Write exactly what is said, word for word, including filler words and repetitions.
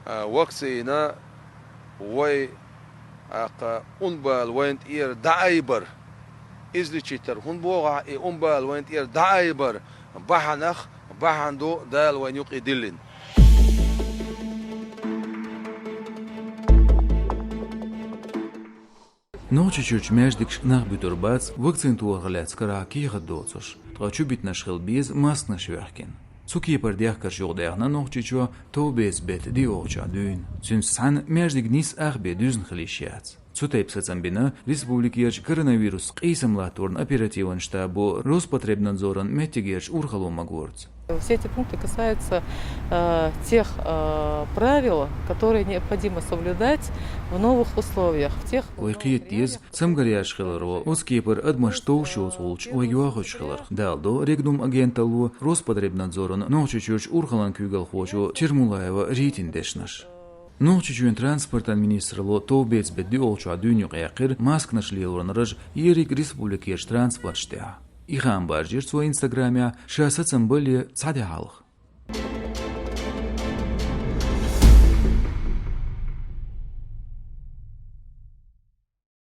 А, вакцина вай, акха, унбала вайна тӀера дӀаайбар. Излечить яр хӀунда боху ахь, и унбала вайна тӀера дӀаайбар бахьанах, бахьана ду Дала вайна юкъе диллина. Нохчийчуьрчу маьждигашка нах буьтур бац вакцина тохарх лаьцна карахь кехат доцуш, ткъа чубитанаш хила беза масканаш йоьхкина. Цу кепара дехкарш юкъадаьхна Нохчийчохь товбеца беттан диъолгӀачохь дуьйна. Цуьнца цхьаьна маьждиг нийсса ах бен дуьзна хила йиш яц. Цу тайпа сацам бина республикерчу коронавирус къийсам латторан оперативан штабо Роспотребнадзоран меттигерчу урхалло ма-горца. Все эти пункты касаются э, тех э, правил, которые необходимо соблюдать в новых условиях, в тех Вай кхета деза, цамгар еш хиларо, оцу кепара адамаш товш йоцу гӀулч вай йохуьйтуш хиларх, далдо Регнум агенталло Роспотребнадзоран Нохчийчуьрчу урхаллан куьйгалхочо Чермулаева Ритина дешнаш. Нохчийчоьнан транспортан министралло товбеца беттан диъолгӀачохь дуьйна юкъаяьккхира масканаш лелоран раж ерриг республикерчу транспорташна тӀехь. И хаам баржийра цо Инстаграмехь ша сацам балале цхьа де хьалха.